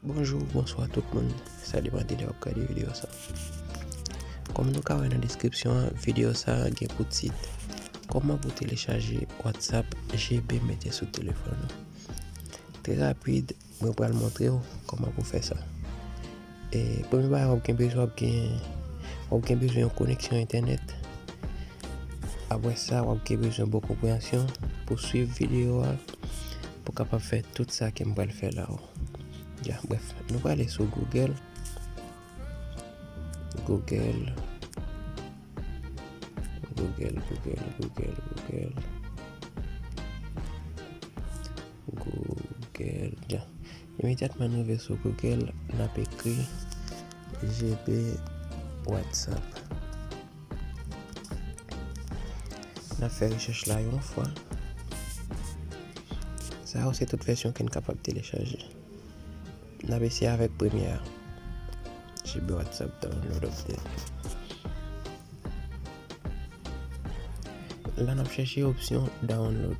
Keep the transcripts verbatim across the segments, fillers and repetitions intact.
Bonjou, bonswa tout moun. Sa depann de lè w ap gade videyo sa. Kòm nou ka wè nan deskripsyon an, videyo sa gen pou tit: kòman pou telechaje WhatsApp G B mete sou telefòn ou. Trè rapid, mwen pral montre w kòman pou fè sa. E premye bagay w ap gen bezwen, w ap gen, w ap gen bezwen yon koneksyon entènèt. Apre sa, w ap gen bezwen bon konpreyansyon pou swiv videyo a, pou kapab fè tout sa ke m pral fè la. Ya, brèf, nou prale sou Google. Google. Google, Google, Google, Google. Google, ya. Imedyatman nou rive sou Google, n ap ekri G B WhatsApp. N ap fè rechèch la yon fwa. Sa yo se tout vèsyon ke n kapab telechaje. N ap eseye avèk premye a. G B WhatsApp download update. La n ap chèche opsyon download.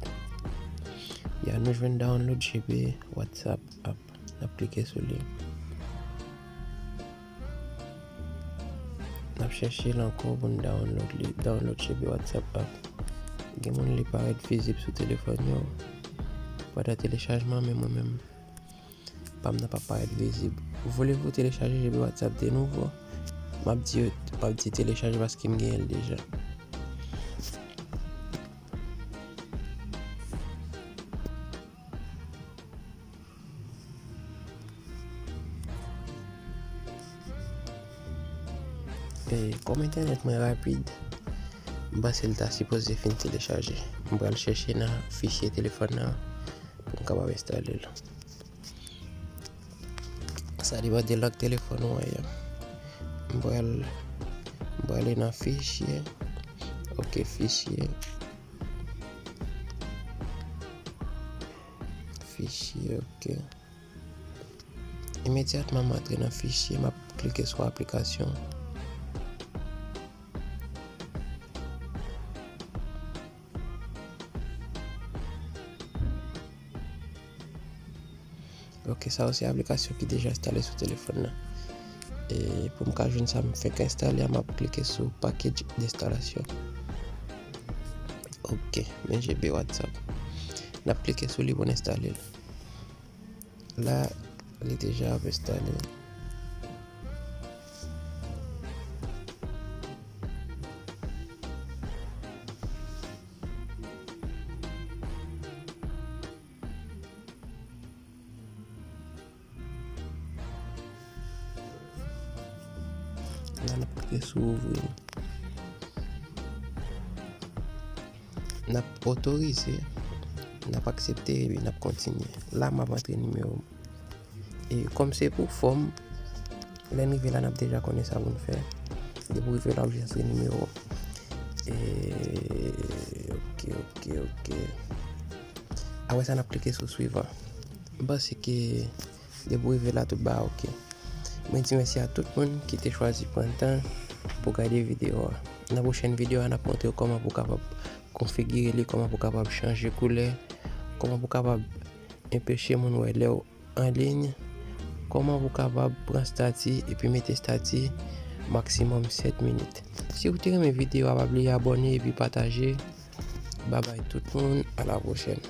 Ya, nou jwenn download G B WhatsApp app. N ap klike sou li. N ap chèche l ankò pou n download li. Download G B WhatsApp app. Gen moun li parèt vizib sou telefòn yo pandan telechajman, men mwen menm, pa m nan p ap parèt vizib. Voulez-vous télécharger G B WhatsApp de nouveau? M ap di, m ap di telechaje paske m genyen l deja. E, kòm entènèt mwen rapid, m panse l ta sipoze fin telechaje. M pral chèche nan fichye telefòn nan pou m kapab enstale l. Sa depann de lang telefòn ou an ye. M pral, m prale nan fichye. Ok, fichye. Fichye, ok. Imedyatman m antre nan fichye, m ap klike sou aplikasyon. Ok, sa yo se aplikasyon ki deja enstale sou telefòn nan. E pou m ka jwenn sa m fenk enstale a, m ap klike sou package d'installation. Ok, men G B WhatsApp. N ap klike sou li pou n enstale l. La, li deja ap enstale. La, n ap klike sou ouvri. N ap otorize, n ap aksepte epi n ap kontinye. La, m ap antre nimewo m. E kòm se pou fòm, lè n rive la, n ap deja konnen sa pou n fè. Depi w rive la, w ap jis antre nimewo w. E, ok, ok, ok. Apre sa, n ap klike sou swivan. M panse ke depi w rive la, tout bagay ok. Mwen di mèsi a tout moun ki te chwazi pran tan pou gade videyo a. Nan pwochèn videyo a, n ap montre w kòman pou w kapab konfigire li, kòman pou w kapab chanje koulè, kòman pou w kapab enpeche moun wè lè w an liy, kòman pou w kapab pran estati epi mete estati maksimòm sèt minit. Si w te renmen videyo a, pa bliye abòne epi pataje. Babay tout moun, a la pwochèn.